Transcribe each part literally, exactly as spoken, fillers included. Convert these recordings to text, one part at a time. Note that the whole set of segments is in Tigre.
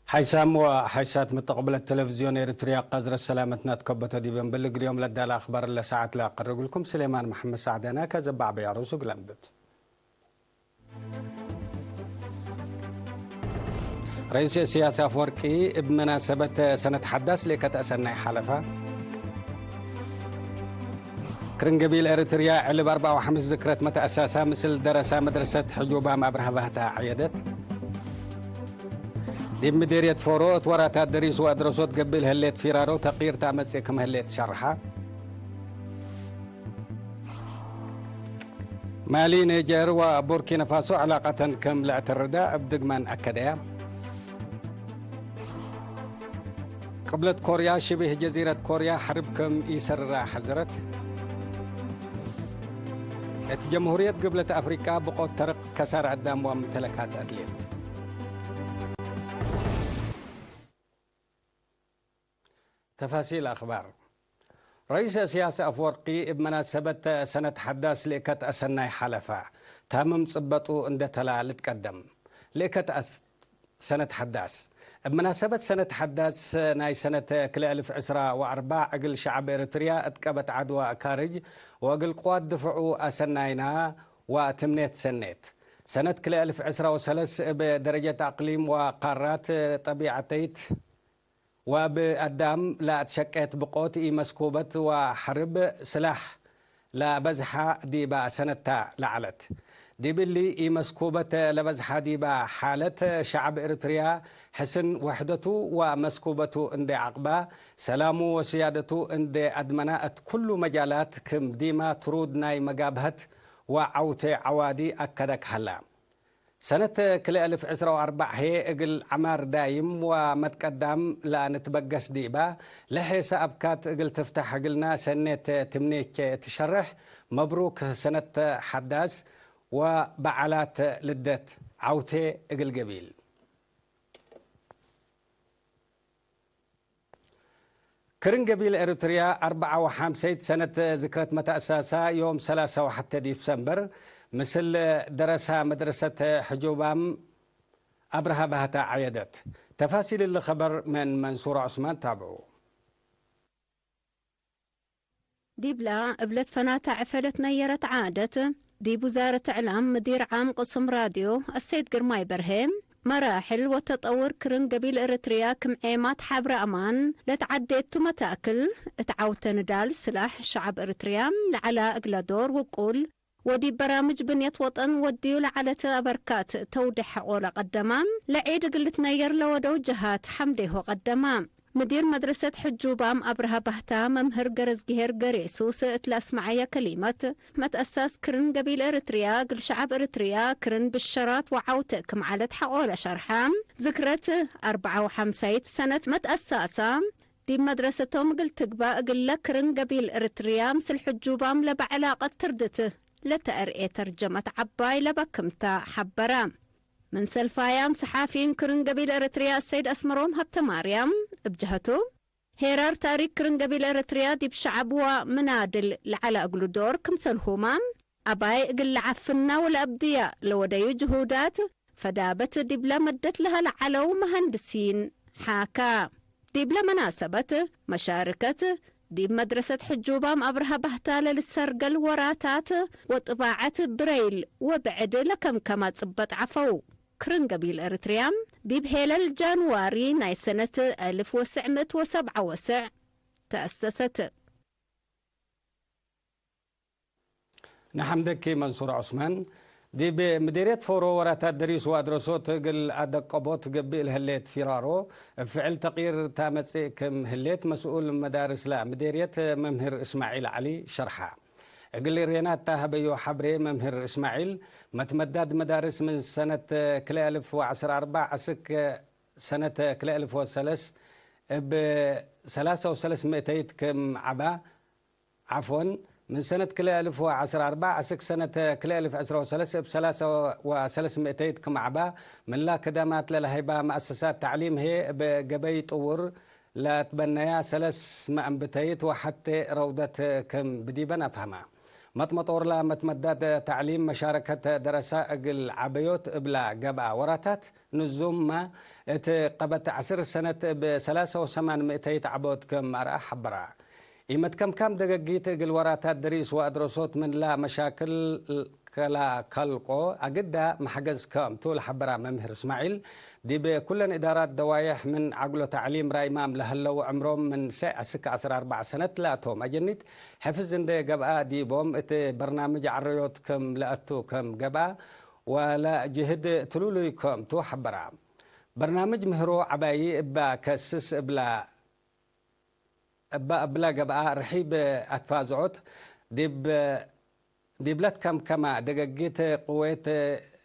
ሓይሳም ወሓይሳት መተቅብለት ቴሌቪዝዮን ኤሪትርያ፣ ቀዝረ ሰላመትና ትከበቶ ዲብ እንብል እግል ዮም ለዳለ አክባር ለሰዓት ለአቀርብልኩም ስሌማን መሐመድ ሳዕዳና ከዘባዕ በያሮሱ እግል አንብብ። ረኢስ እስያስ አፍወርቂ እብ መናሰበት ሰነት ሐዳስ ሌከት አሰናይ ሓለፋ። ክርን ገቢል ኤሪትርያ ዕልብ አርበዕ ወሐምስ ዝክረት መተአሳሳ ምስል ደረሳ መድረሰት ሕጁባም አብርሃ ባህታ ዐየደት። ዲብ ምዴርየት ፎሮ እት ወራታት ደሪስ ወአድረሶት ገብእ ለህሌት ፊራሮ ተቅይር ተአመጽእ ክም ህሌት ሸርሐ። ማሊ፣ ኔጀር ወቡርኪነ ፋሶ ዕላቀተን ክም ለአተርዳ እብ ድግማን አከደያ። ቅብለት ኮርያ ሽቢህ ጀዚረት ኮርያ ሐርብ ክም ኢሰርራ ሐዘረት። እት ጀምሁርየት ግብለት አፍሪቃ ብቆት ተርቅ ከሳር አዳም ወምተለካት አትሌት። ተፋሲል አክባር። ረኢስ እስያስ አፍወርቂ እብ መናሰበት ሰነት ሐዳስ ልእከት አሰናይ ሐለፈ፣ ታምም ጽበጡ እንደ ተላ ልትቀደም። ልእከት አስ-፣ ሰነት ሐዳስ። እብ መናሰበት ሰነት ሐዳስ ናይ ሰነት ክልኤ እልፍ ዕስራ ወአርባዕ እግል ሸዐብ ኤሪትርያ እት ቀበት ዐድዋ ካርጅ ወእግል ቅዋት ድፍዑ አሰናይና ወትምኔት ሰኔት። ሰነት ክልኤ እልፍ ዕስራ ወሰለስ እብ ደረጀት አቅሊም ወቃራት ጠቢዐተይት ወእብ አዳም ለአትሸቄት ብቆት ኢመስኩበት ወሐርብ ስላሕ ለበዝሐ ዲበ ሰነታ ለዐለት። ዲብ እሊ ኢመስኩበት ለበዝሐ ዲበ ሓለት፣ ሸዐብ ኤሪትርያ ሕስን ውሕደቱ ወመስኩበቱ እንዴ ዐቅባ፣ ሰላሙ ወስያደቱ እንዴ አድመና፣ እት ኩሉ መጃላት ክም ዲማ ትሩድ ናይ መጋብሀት ወዐውቴ ዐዋዲ አከደክ ሀላ። ሰነት ክልኤ እልፍ ዕስራ ወአርበዕ ህዬ እግል ዐማር ዳይም ወመትቀዳም ለአንትበገስ ዲባ፣ ለሔሰ አብካት እግል ትፍታሕ እግልና ሰኔት ትምኔቼ ትሸርሕ። መብሩክ ሰነት ሐዳስ ወበዓላት ልደት ዐውቴ እግል ገቢል። ክርን ገቢል ኤሪትርያ አርበዓ ወሐምሰይት ሰነት ዝክረት መተአሳሳ ዮም ሰላሳ ወሐቴ ዲሰምበር ምስል ደረሳ መድረሰት ሕጁባም አብርሃ ባህታ ዐየደት። ተፋሲል እሊ ኸበር ምን መንሱር ዑስማን ታብዑ። ዲብላ እብ ለትፈናተ ዕፈ ለትነየረት ዓደት፣ ዲብ ውዛረት እዕላም ምዲር ዓም ቅስም ራድዮ አሰይድ ግርማይ በርሄ፣ መራሕል ወተጠውር ክርን ገቢል ኤረትርያ ክም ዔማት ሐብረ አማን ለትዐዴ ቱ መታክል፣ እት ዐውተ ንዳል ስላሕ ሸዐብ ኤረትርያ ለዐላ እግለ ዶር ውቁል፣ ወዲብ በራምጅ ብንየት ወጠን ወድዩ ለዐለት አበርካት ተውዴሕ ሐቆ ለቀደማ፣ ለዔድ እግል ልትነየር ለወደው ጀሃት ሐምዴሆ ቀደማ። ምዲር መድረሰት ሕጁባም አብርሃ ባህታ መምህር ገረዝግሄር ገሬሱስ እት ለአስመዐየ ከሊመት፣ መትአሳስ ክርን ገቢል ኤረትርያ እግል ሸዐብ ኤረትርያ ክርን ብሸራት ወዐውተ ክም ዐለት ሐቆ ለሸርሐ፣ ዝክረት አርበዓ ወሐምሳይት ሰነት መትአሳሳ፣ ዲብ መድረሰቶም እግል ትግባእ እግለ ክርን ገቢል ኤረትርያ ምስል ሕጁባም ለበ ዕላቀት ትርድት ለተአርኤ ተርጀመት ዐባይ ለበክምታ ሐበረ። ምን ሰልፋያም ሰሓፊን ክርን ገቢል ኤረትርያ አሰይድ አስመሮም ሀብተማርያም እብ ጀሀቱ፣ ሄራር ታሪክ ክርን ገቢል ኤረትርያ ዲብ ሸዐብ ወምናድል ለዐለ እግሉ ዶር ክምሰልሁመ፣ አባይ እግል ለዐፍና ወለአብድያ ለወደዩ ጅሁዳት፣ ፈዳበት ዲብለ መደት ለሀለ ዐለው መሀንድሲን ሓካ። ዲብለ መናሰበት፣ መሻርከት ዲብ መድረሰት ሕጁባም አብርሃ ባህታ ለልሰርገል ወራታት ወጥባዐት ብረይል ወብዕድ ለከምከመ ጽበጥ ዐፈው። ክርን ገቢል ኤረትርያ፣ ዲብ ሄለል ጃንዋሪ ናይ ሰነት አልፍ ወስዕ ምእት ወሰብዓ ወስዕ ተአሰሰት። ነሐምደኪ መንሱር ዑስማን። ዲብ ምዴርየት ፎሮ ወራታት ደሪስ ወአድረሶት እግል አደቀቦት ገብእ ለህሌት ፊራሮ፣ እብ ፍዕል ተቅይር ታመጽእ ክም ህሌት መስኡል መዳርስ ለምዴርየት መምህር እስማዒል ዐሊ ሸርሐ። እግል ሬናታ ሀበዮ ሐብሬ መምህር እስማዒል፣ መትመዳድ መዳርስ ምን ሰነት ክልኤ አልፍ ወዐስር አርበዕ አስክ ሰነት ክልኤ አልፍ ወሰለስ እብ ሰላሳ ወሰለስ ምእተይት ክም ዐባ፣ ዐፍወን፣ ምን ሰነት ክልኤ አልፍ ወዐስር አርበዕ አስክ ሰነት ክልኤ አልፍ ዕስራ ወሰለስ እብ ሰላሳ ወሰለስ ምእተይት ክም ዐባ፣ ምንላ ክደማት ለለሀይባ መአሰሳት ተዕሊም ህዬ እብ ገበይ ጥውር ለትበነያ ሰለስ መአንብተይት ወሐቴ ረውደት ክም ብዲበን አፍሀማ። መጥመጦርላ መትመዳድ ተዕሊም መሻረከት ደረሳ እግል ዐበዮት እብላ ገብአ ወራታት ንዙምመ፣ እት ቀበት ዐስር ሰነት እብ ሰላሰ ወሰማን ምእተይት ዐቦት ክም አርአ ሐበራ። ኢመትከምካም ደገጊት እግል ወራታት ደሪስ ወአድረሶት ምንላ መሻክል ከላ ከልቆ አግዳ መሕገዝ ከም ቱ ለሐበራ መምህር እስማዒል፣ ዲብ ኩለን እዳራት ደዋየሕ ምን ዐግሎ ተዕሊም ራይማም ለሀለው ዕምሮም ምን ሰዕ እስክ ዐስር አርበዕ ሰነት ላቶም አጀኒት ሕፍዝ እንዴ ገብአ ዲቦም እት በርናምጅ ዐረዮት ክም ለአቱ ከም ገብአ ወለጅህድ ትሉሉይ ከም ቱ ሐበራ። በርናምጅ ምህሮ ዐባዪ እባ ከስስ እብላ እባ እብለ ገብአ ርሒብ አትፋዝዖት ዲብ፣ ዲብ ለትከምከመ ደገጊት ቅዌት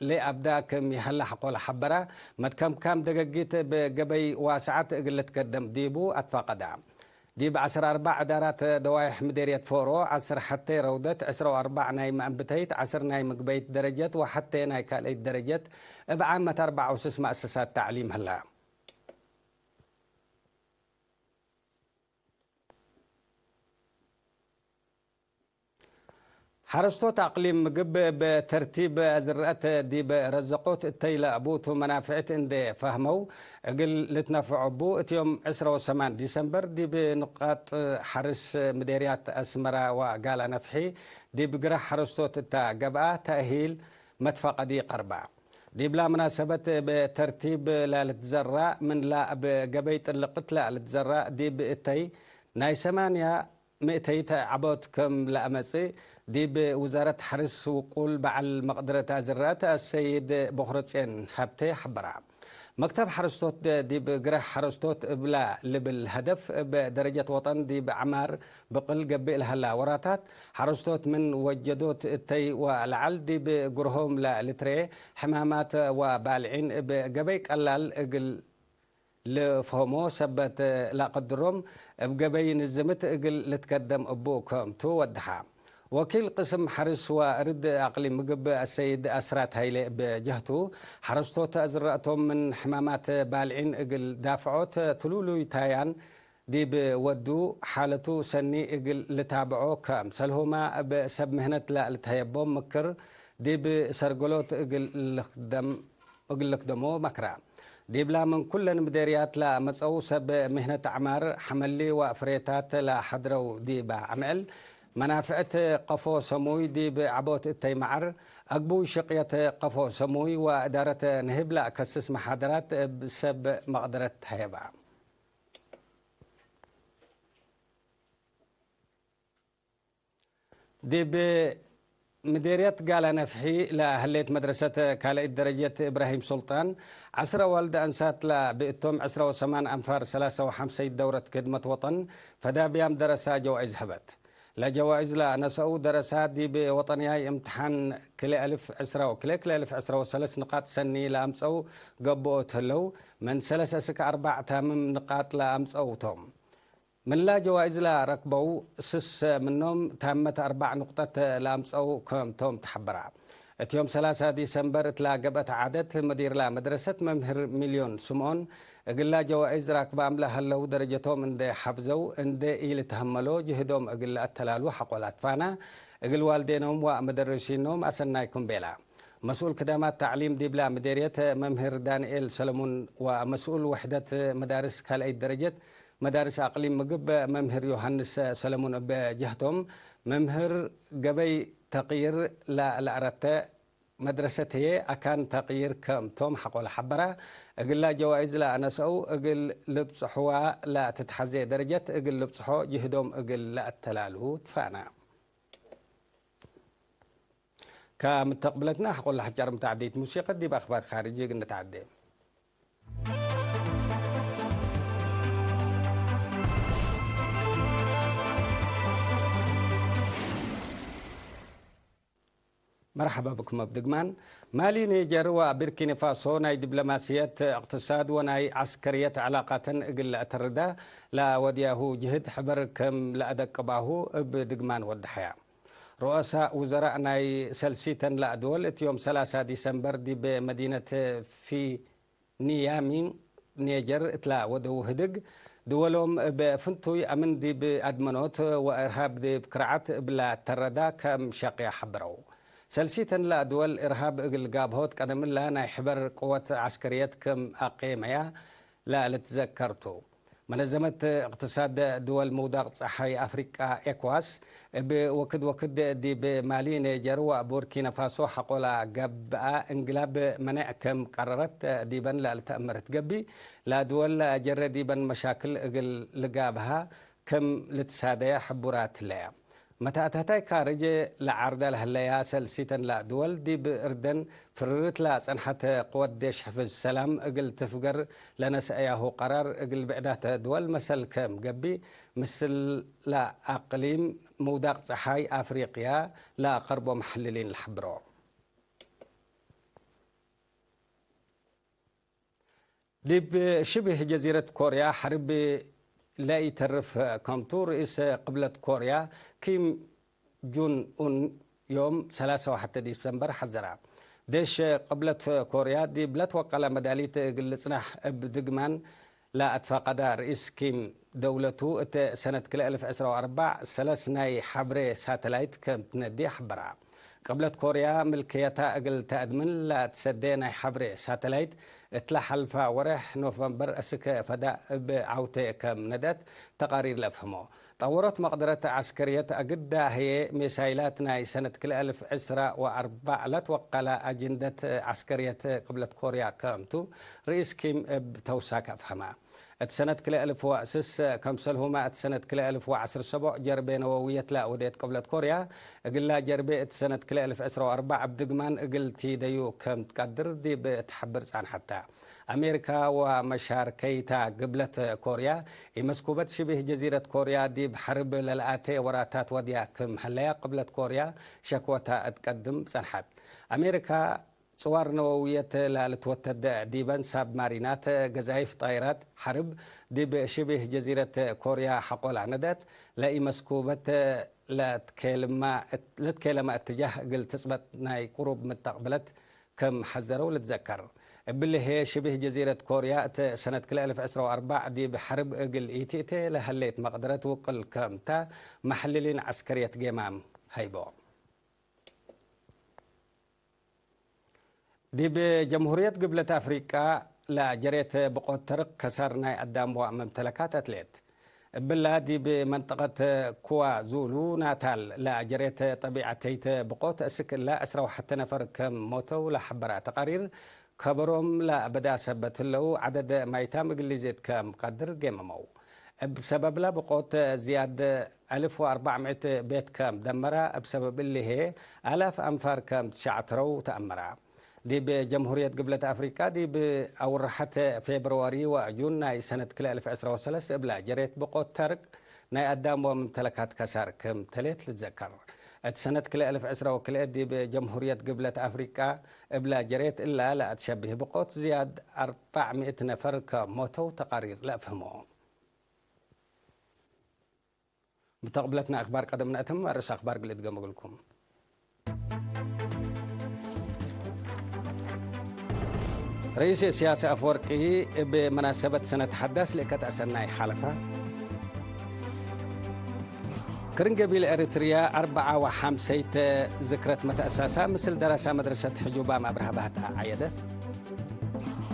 ለአብዳ ክም ይሀለ ሐቆ ለሐበረ፣ መትከምካም ደገጊት እብ ገበይ ዋስዐት እግል ልትከደም ዲቡ አትፋቀደ። ዲብ ዐስር አርበዕ እዳራት ደዋይሕ ምዴርየት ፎሮ፣ ዐስር ሐቴ ረውደት፣ ዕስራ ወአርበዕ ናይ መአንብተይት፣ ዐስር ናይ ምግበይት ደረጀት ወሐቴ ናይ ካልአይት ደረጀት እብ ዓመት አርበዕ ወስስ መአሰሳት ተዕሊም ሀለ። ሐረስቶት አቅሊም ምግብ እብ ተርቲብ ዝርአት ዲብ ረዘቆት እተይ ለአቡቱ መናፍዕት እንዴ ፈህመው እግል ልትነፍዖ እቡ፣ እት ዮም ዕስራ ወሰማን ዲሰምበር ዲብ ንቃጥ ሐርስ ምዴርያት አስመራ ወጋላ ነፍሒ ዲብ ግረ ሐረስቶት እተ ገብአ ተእሂል መትፈቀዲ ቀርበ። ዲብላ መናሰበት እብ ተርቲብ ለልትዘራእ ምንላ እብ ገበይ ጥልቅት ለልትዘራእ ዲብ እተይ ናይ ሰማንያ ምእተይት ዐቦት ክም ለአመጽእ ዲብ ውዛረት ሐርስ ውቁል በዐል መቅድረት አዝረአት አሰይድ ቦክረጼን ሀብቴ ሐበራ። መክተብ ሐረስቶት ዲብ ግረ ሐረስቶት እብላ ልብል ሀደፍ እብ ደረጀት ወጠን ዲብ ዐማር ብቅል ገብእ ለሀላ ወራታት ሐረስቶት ምን ወጀዶት እተይ ወለዐል ዲብ ግርሆም ለልትረኤ ሕማማት ወባልዒን እብ ገበይ ቀላል እግል ልፍሀሞ ሰበት ለአቀድሮም እብ ገበይ ንዝምት እግል ልትከደም እቡ ክም ቱ ወደሐ። ወኪል ቅስም ሐርስ ወእርድ አቅሊም ምግብ አሰይድ አስራት ሀይሌ እብ ጀህቱ፣ ሐረስቶት አዝረአቶም ምን ሕማማት ባልዒን እግል ዳፍዖት ትሉሉይ ታያን ዲብ ወዱ፣ ሓለቱ ሰኒ እግል ልታብዖ፣ ከምሰልሁመ እብ ሰብ ምህነት ለልትሀየቦም ምክር ዲብ ሰርገሎት እግል ልክደም፣ እግል ልክደሞ መክረ። ዲብላ ምን ኩለን ምዴርያት ለመጸው ሰብ ምህነት ዐማር ሐመሊ ወፍሬታት ለሐድረው ዲበ አምዕል መናፍዕት ቀፎ ሰሙይ ዲብ ዐቦት እተይ መዓር አግቡይ ሽቅየት ቀፎ ሰሙይ ወእዳረት ንህብ ለአከስስ መሓደራት እብ ሰብ መቅደረት ሀየበ። ዲብ ምዴርየት ጋላ ነፍሒ ለህሌት መድረሰት ካልአይት ደረጀት እብራሂም ሱልጣን፣ ዐስረ ዋልድ አንሳት ለብእቶም ዕስረ ወሰማን አንፋር ሰላሰ ወሐምሰይት ደውረት ክድመት ወጠን ፈዳብያም ደረሳ ጀዋኢዝ ሀበት። ለጀዋኢዝ ለነሰኡ ደረሳ ዲብ ወጠንያይ እምትሓን ክልኤ አልፍ ዕስራ ወክልኤ ክልኤ አልፍ ዕስራ ወሰለስ ንቃጥ ሰኒ ለአምጸው ገብኦት ህለው፣ ምን ሰለስ እስክ አርባዕ ታምም ንቃጥ ለአምጸው ቶም። ምንላ ጀዋኢዝ ለረክበው ስስ ምኖም ታመት አርባዕ ንቁጠት ለአምጸው ክም ቶም ተሐበራ። እት ዮም ሰላሳ ዲሰምበር እትላ ገብአት ዓደት፣ መዲርላ መድረሰት መምህር ሚልዮን ስምኦን፣ እግላ ጀዋኢዝ ራክባም ለሀለው ደረጀቶም እንዴ ሐፍዘው እንዴ ኢልትሀመሎ ጅህዶም እግል ለአተላሉ ሐቆ ለአትፋና፣ እግል ዋልዴኖም ወመደርሲኖም አሰናይኩም ቤላ። መስኡል ክዳማት ተዕሊም ዲብላ ምዴርየት መምህር ዳንኤል ሰለሙን ወመስኡል ወሕደት መዳርስ ካልአይት ደረጀት መዳርስ አቅሊም ምግብ መምህር ዮሐንስ ሰለሙን እብ ጀህቶም፣ መምህር ገበይ ተቅይር ለለአረተ መድረሰት ህዬ አካን ተቅይር ክም ቶም ሐቆ ለሐበራ፣ እግላ ጀዋይዝ ለአነስአው እግል ልብጽሕዋ ለትትሐዜ ደረጀት እግል ልብጽሖ ጅህዶም እግል ለአተላሉ ትፋና። ከምተቅብለትና ሐቆ ለሐጫር ምተዓደይት ሙሲቀት ዲብ አክባር ካርጅ እግል ንትዓዴ። መርሐባ ብኩም እብ ድግማን። ማሊ፣ ኒጀር ወቡርኪኒ ፋሶ ናይ ዲብሎማስየት፣ እቅትሳድ ወናይ ዐስከርየት ዕላቃተን እግል ለአተርዳ ለአወድያሁ ጅህድ ሕበር ክም ለአደቅባሁ እብ ድግማን ወደሐያ። ሩአሳ ውዘራእ ናይ ሰልሲተን ለአድወል እት ዮም ሰላሳ ዲሰምበር ዲብ መዲነት ፊ ኒያሚ ኔጀር እትላ ወደው ህድግ፣ ድወሎም እብ ፍንቱይ አምን ዲብ አድመኖት ወእርሃብ ዲብ ክርዓት እብላ ተረዳ ከም ሸቅያ ሐበረው። ሰልሲተን ለአድወል እርሃብ እግል ጋብሆት ቀደምላ ናይ ሕበር ቅወት ዐስከርየት ክም አቄመያ ለልትዘከር ቱ። መነዘመት እቅትሳድ ድወል ምውዳቅ ጸሓይ አፍሪቃ ኤኮዋስ፣ እብ ወክድ ወክድ ዲብ ማሊ፣ ኔጀር ወቡርኪናፋሶ ሐቆላ ገብአ እንግላብ መኔዕ ክም ቀረረት ዲበን ለልትአመር ትገቢ፣ ለድወል ጀረ ዲበን መሻክል እግል ልጋብሃ ክም ልትሳደየ ሕቡራት ለያ። መተአታታይ ካርጅ ለዓርዳ ለህለያ ሰልሲተን ለድወል ዲብ እርደን ፍርርት ለጸንሐት ቅወት ዴሽ ሕፍዝ ሰላም እግል ትፍገር ለነስአያሁ ቀራር እግል ብዕዳተ ድወል መሰል ክም ገብእ፣ ምስል ለአቅሊም ምውዳቅ ጸሓይ አፍሪቅያ ለአቀርቦ መሐልሊን ለሐብሮ። ዲብ ሽብህ ጀዚረት ኮርያ ሐርብ ለኢተርፍ ከምቱ ርኢስ ቅብለት ኮርያ ኪም ጁን ኡን ዮም ሰላሳ ወሐተ ዲሰምበር ሐዘራ። ዴሽ ቅብለት ኮርያ ዲብ ለትወቀለ መዳሊት እግል ልጽናሕ እብ ድግማን ለአትፋቀዳ ርኢስ ኪም፣ ደውለቱ እት ሰነት ክልኤ አልፍ ዕስራ ወአርባዕ ሰለስ ናይ ሐብሬ ሳተላይት ከም ትነዴ ሐበራ። ቅብለት ኮርያ ምልክየታ እግል ተአድምን ለትሰዴ ናይ ሐብሬ ሳተላይት እትለ ሐልፋ ወሬሕ ኖቨምበር እስክ ፈዳ እብ ዐውቴ ከም ነድአት ተቃሪር ለአፍህሞ። ጠወሮት መቅደረት ዐስከርየት አግዳ ህዬ፣ ሜሳይላት ናይ ሰነት ክልኤ አልፍ ዕስራ ወአርባዕ ለትወቀላ አጅንደት ዐስከርየት ቅብለት ኮርያ ከምቱ ርኢስ ኪም እብ ተውሳክ አፍሀማ። እት ሰነት ክልኤ አልፍ ወስስ፣ ከምሰልሁመ እት ሰነት ክልኤ አልፍ ወዐስር ሰቦዕ ጀርቤ ነወውየት ለወዴት ቅብለት ኮርያ፣ እግላ ጀርቤ እት ሰነት ክልኤ አልፍ ዕስራ ወአርባዕ እብ ድግማን እግል ቲደዩ ከም ትቀድር ዲብ ተሐብር ጻንሐተ። አሜሪካ ወመሻርከይታ ግብለት ኮርያ፣ ኢመስኩበት ሽቢህ ጀዚረት ኮርያ ዲብ ሐርብ ለለአቴ ወራታት ወድያ ክም ሀለያ ቅብለት ኮርያ ሸክወታ እትቀድም ጸንሐት። አሜሪካ ጽዋር ነወውየት ለልትወተደ ዲበን ሳብማሪናት፣ ገዛይፍ ጣይራት ሐርብ ዲብ ሽቢህ ጀዚረት ኮርያ ሐቆላ ነድአት። ለኢመስኩበት ለትኬልማ-፣ ለትኬለመ እትጃህ እግል ትጽበጥ ናይ ቅሩብ ምተቅብለት ከም ሐዘረው ልትዘከር። እብሊ ህዬ ሽቢህ ጀዚረት ኮርያ እት ሰነት ክልኤ አልፍ ዕስራ ወአርባዕ ዲብ ሐርብ እግል ኢቲእቴ ለሀሌት መቅደረት ውቅል ከምታ መሐልሊን ዐስከርየት ጌማም ሀይቦ። ዲብ ጀምሁርየት ግብለት አፍሪቃ ለጀሬት ብቆት ተርቅ ከሳር ናይ አዳም ወመምተለካት አትሌት። እብላ ዲብ መንጠቀት ኩዋዙሉ ናታል ለጀሬት ጠቢዐተይት ብቆት እስክ እላ ዕስራ ወሐተ ነፈር ከም ሞተው ለሐበራ ተቃሪር፣ ከበሮም ለአበዳ ሰበት ህለው ዐደድ ማይታም እግል ሊዜት ከም ቀድር ጌመመው። እብ ሰበብላ ብቆት ዝያድ አልፍ ወአርበዕ ምእት ቤት ከም ደመራ፣ እብ ሰበብ እሊ ህዬ አላፍ አንፋር ከም ትሸዕትረው ተአመራ። ዲብ ጀምሁርየት ግብለት አፍሪቃ ዲብ አውርሐት ፌብርዋሪ ወአጁን ናይ ሰነት ክልኤ አልፍ ዕስራ ወሰለስ እብላ ጀሬት ብቆት ተርቅ ናይ አዳም ወመምተለካት ከሳር ክም ተሌት ልትዘከር። እት ሰነት ክልኤ አልፍ ዕስራ ወክልኤ ዲብ ጀምሁርየት ግብለት አፍሪቃ እብላ ጀሬት እላ ለአትሸብህ ብቆት ዝያድ አርበዕ ምእት ነፈር ከም ሞተው ተቃሪር ለአፍህሞ። ምተቅብለትና አክባር ቀደም ነአትም፣ አርእስ አክባር ግል እድገም እግልኩም። ረኢስ እስያስ አፈወርቂ እብ መናሰበት ሰነት ሐዳስ ለእከት አሰናይ ሓለፋ። ክርን ገቢል ኤሪትርያ አርበዓ ወሐምሰይት ዝክረት መተአሳሳ ምስል ደራሳ መድረሰት ሕጁባም አብርሃ ባህታ ዐየደት።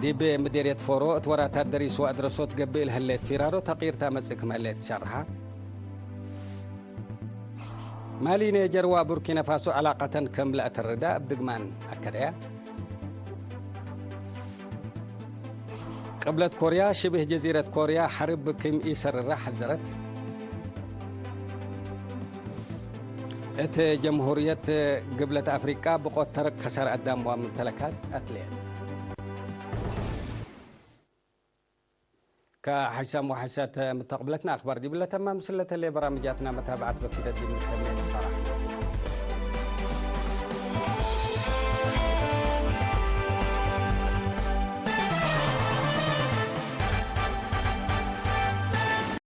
ዲብ ምዴርየት ፎሮ እት ወራታት ደሪስ ወአድረሶት ገብእ ለህሌት ፊራሮ ተቅይርታ መጽእ ክም ህሌት ሸርሐ። ማሊ፣ ኔጀር ወቡርኪና ፋሶ ዕላቀተን ክም ለአተርዳ እብ ድግማን አከደያ። ቅብለት ኮርያ፣ ሽብህ ጀዚረት ኮርያ ሐርብ ክም ኢሰርራ ሐዘረት። እት ጀምሁርየት ግብለት አፍሪቃ ብቆት ተርቅ ከሳር አዳም ወመምተለካት አትሌት። ከሐይሳም ወሐይሳት ምተቅብለትና አክባር ዲብለ ተማም፣ ስለተሌ በራምጃትና መታብዐት በኪደት ዲብ ምትከመ ሰራ።